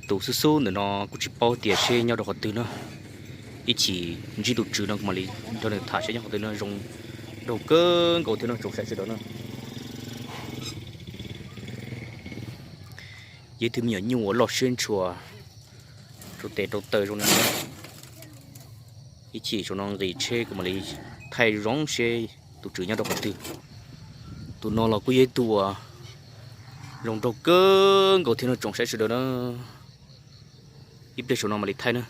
Tus xub xub ntawm no kuj tsis paub tias seb nyob rau qhov twg na. Ib chim ntsib tus tswv no kuv mam li nrog nws tham seb nyob qhov twg no. Zoo nraug kawg nkaus thiab no tsoom saib sawv daws na. Yog ib tug me nyuam nyuj uas loj siab ntshua, rau tes rau taw zoo no. Ib chim saum no nqis tsheb kuv mam li thaij zoo seb tus tswv nyob rau qhov twg. Tus no los kuj yog ib tug uas zoo nraug kawg nkaus thiab no tsoom saib sawv daws na. Ib pliag saum no mam li thaij na,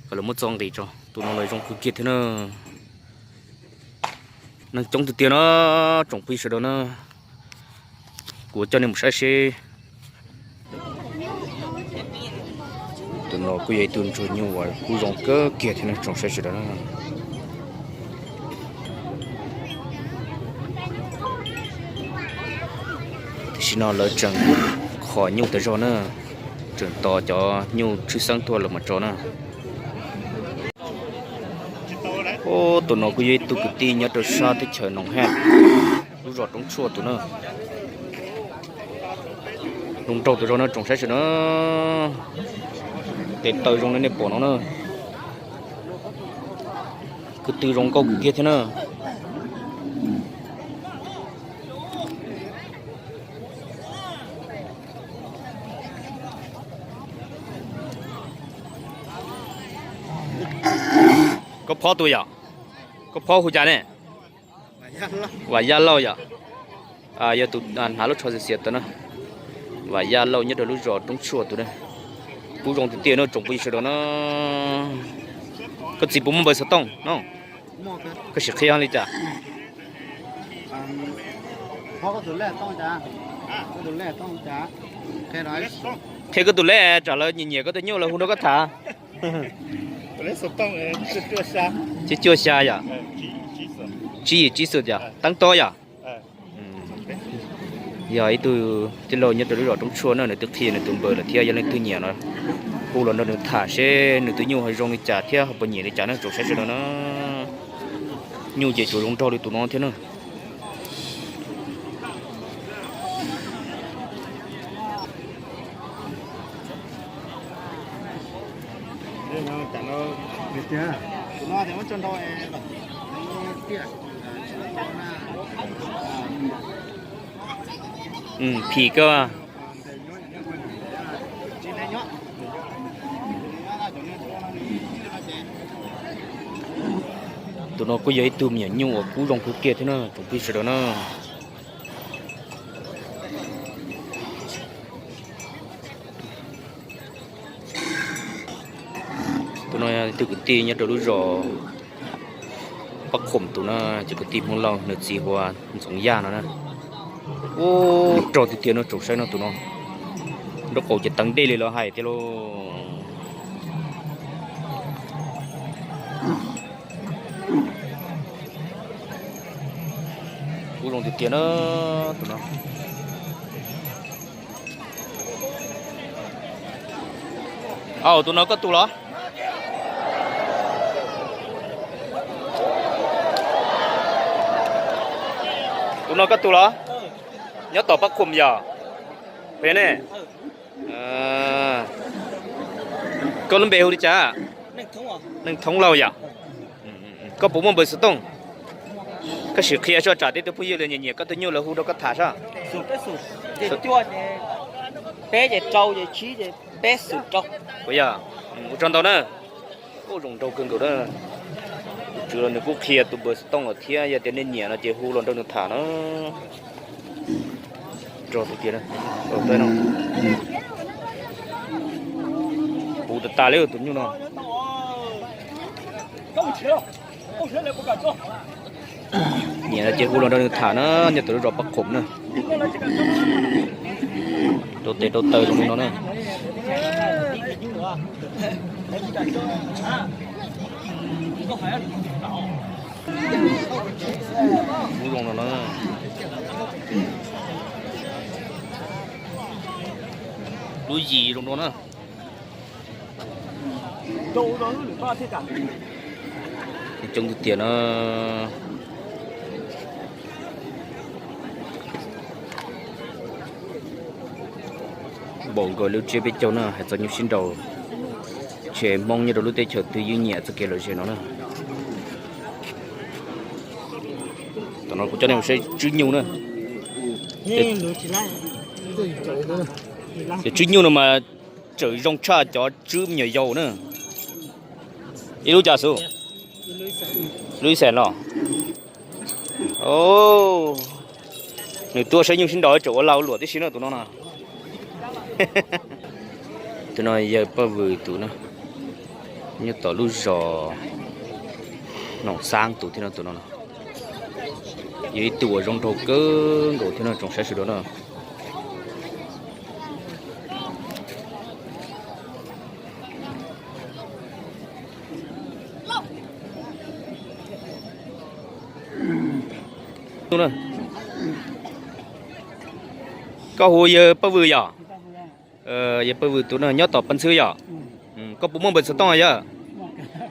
kom lawv muab txo nqis tso. Tus no los zoo kawg kiag thiab na. Neeg coob tiag tiag na, tsoom phooj ywg sawv daws na. Kuv coj nej mus saib seb. Tus no kuj yog ib tug ntsuag nyuj uas kuj zoo kawg kiag thiab no tsoom saib sawv daws na. Tam sim no lawv tseem kho nyuj tas zog na, tseem tos cov nyuj tshwj xeeb tuaj lawv mam tso na. Ub, tus no kuj yog ib tug kwv tij nyob rau sab teb chaws Noom Haj, lub zos Roob Tshuaj tus na. Zoo nraug tas zog no tsoom saib sawv daws na. Tes taw zoo li nej pom no na. Kwv tw zoo nkauj kawg kiag thiab na. Koj phob tus yom? Koj phob hu cas ne? Vam Yaj Lauj yom? Yog tus hnav lub tsho xiav xiav tawm na. Vam Yaj Lauj nyob rau lub zos Roob Tshuaj tus na. Kub zoo tiag tiag no tsoom phooj ywg sawv daws na. Koj txiv puas muaj npawb xov tooj no? Koj sim qhia li cas? Qhia koj tus lej tsam lawv nyiam nyiam koj tus nyuj lawv hu nrog koj tham. Tsib cuaj xya yom? Tsib yim tsib xwm yom? Teeb tob yom? Yog ib tug tij laug nyob rau lub zos Roob Tshuaj na, nws twb qhia nws tus npawb lawm thiab, yog leej twg nyiam no hu los nrog nws tham seb nws tus nyuj ho zoo li cas thiab ho puas nyiam li cas na tsoom saib sawv daws na. Nyuj ces tsuas zoo nraug li tus no thiab na. Phim kawg. Tus no kuj yog ib tug me nyuam nyuj uas kub zoo kawg kiag thiab na tsoom phooj ywg sawv daws na. Tus no yog ib tug kwv tij nyob rau lub zos Pab Khom tus na, ces kwv tij Hmoob Lauj, nws txiv hu ua Ntxoov Yaj no na. Ub, rog tiag tiag no tsoom saib no tus no. Nraub qaum ces teev dej li lawv hais tiag lauj. Kub zoo tiag tiag na tus no. Au, tus no koj tus los? Tus no koj tus los? Nyob tom Pab Khom yom? Pem ne? Koj lub npe hu li cas? Neej Thoob Lauj yom? Koj puas muaj npawb xov tooj? Koj sim qhia soj tsam tej tug phooj ywg lawv nyiam nyiam koj tus nyuj lawv hu rau koj tham soj. Ua yog, ua tsaug ntau na. Ub, zoo nraug kawg nkaus na. Tus tswv los nws kuj qhia tus npawb xov tooj lawm thiab, yog tias nej nyiam no ces hu los nrog nws tham na. Rog tiag tiag. Puv tas tas li tus nyuj no. Nyiam no ces hu los nrog nws tham na, nyob tom lub zos Pab Khom na. Rau tes rau taw zoo li no na. Zoo no na. Lub yim zoo no na. Coob tiag tiag na. Npaum nkaus lub tsiab peb caug na, hais txog nyuj sib nraus, ntshe Hmoob nyob rau lub teb chaws twg yeej nyiam txoj kev lom zem no na. Tam no kuv coj nej mus saib tswb nyuj na. Cov tswb nyuj no mas tseem zoo tshaj cov tswb me nyuam yaus na. Ib lub cas xwb? Lub ib xees los? Nws tuaj saib nyuj sib nraus tseem ua lag ua luam tib si na tus no na. Tus no yawg Paj Vws tus na, nyob tom lub zos Noom Xaab tus thiab no tus no. Yog ib tug uas zoo nraug kawg nkaus thiab no tsoom saib sawv daws na. Koj hu yawg Paj Vws yom? Yawg Paj Vws tus no nyob tom Pas Ntxhw yom? Koj puas muaj npawb xov tooj yom?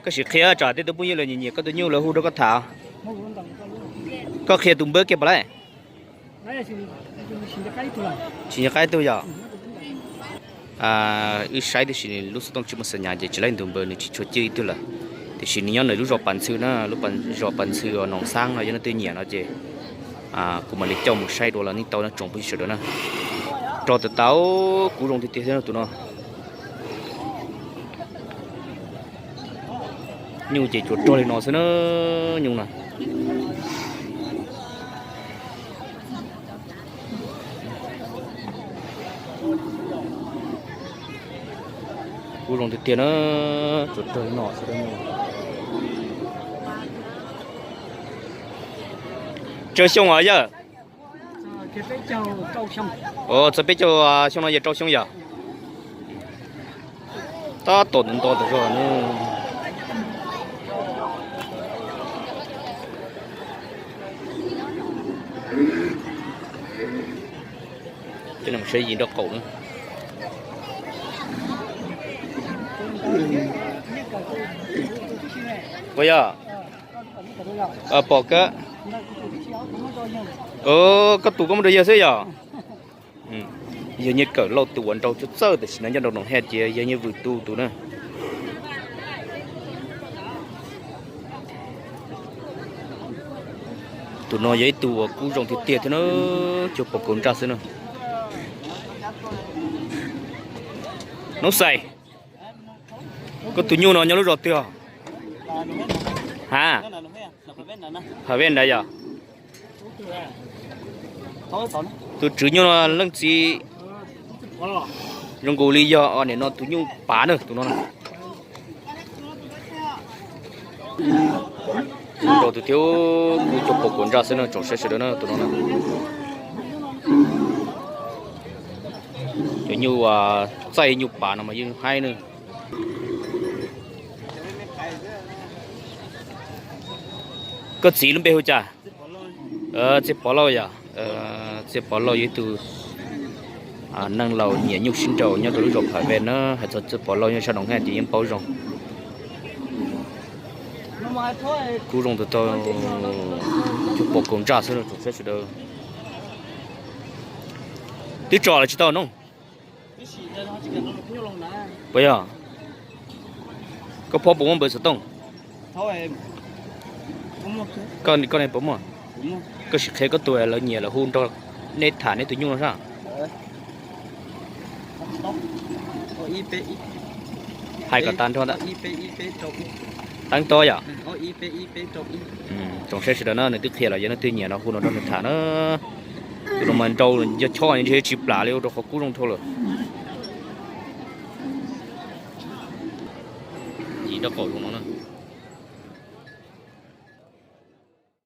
Koj sim qhia tsam tej tus phooj ywg lawv nyiam nyiam koj tus nyuj lawv hu rau koj tham. Koj qhia tus npawb kiag puas laib? Tsis nco qab ib tug yom? Wb saib tiam sis nws lub xov tooj tsis muaj xas nyas ces tsis laib ntu npawb nws tsis tshua cwj ib tug lawm. Tiam sis nws nyob nws lub zos Pas Ntxhw na, lub zos Pas Ntxhw uas Noom Xaab no yog leej twg nyiam no ces kuv mam li coj mus saib dua los nej tau no tsoom phooj ywg sawv daws na. Rog tas tas, kub zoo tiag tiag thiab tus no. Nyuj ces tsuas rog li no xwb na, nyuj na. Kub zoo tiag tiag na, tsuas rog li no xwb. Tsawg xyoo os yawg? Txog peb caug xyoo no yog rau xyoo yom? Tab tom nto tas zog. Saib yim nraub qaum na. Puas yog? Pom kawg. Koj tus koj muab rau yawg xwb yom? Yawg Nyiaj Kawm Lauj tus uas nraug txawj txawj tam sim no nyob rau Noom Hej ces yawg Nyiaj Vwm tu tus na. Tus no yog ib tug uas kub zoo tiag tiag thiab na, cuag pom kaus ntsaj xwb na. Noob Xais, koj tus nyuj no nyob lub zos twg os? Ha, Phav Vej nrad yom? Tus tswv nyuj no leej txiv zoo nkaus li yog nim no tus nyuj pav na tus no na. Zoo nraug tiag thiab, kub cuag pom kaus ntsaj xwb no tsoom saib sawv daws na tus no na. Cov nyuj txaij nyuj pav no mas yeej haib na. Koj txiv lub npe hu cas? Txiaj Pov Lauj yom. Txiaj Pov Lauj yog ib tug neeg laus nyiam nyuj sib nraus nyob rau lub zos Phav Vej na, hais txog Txiaj Pov Lauj nyob sab Noom Hej ces yeej paub zoo. Kub zoo tag tag, cuag pom kaus ntsaj xwb tsoom saib sawv daws. Twb tso los tsis tau no? Puas yog? Koj phob puas muaj npawb xov tooj? Koj ne puas muaj? Koj sim qhia koj tus lawv nyiam lawv hu nrog nej tham nej tus nyuj no sab. Hais kom tas nrho ntawm. Teeb to yom. Tsoom saib sawv daws na, nws twb qhia los yog leej twg nyiam no hu no rau nws tham na. Tus no mas nrau yog chob ntshe tsis plam li ua rau qhov kub zoo dhau lawm. Yim nraub qaum zoo no na.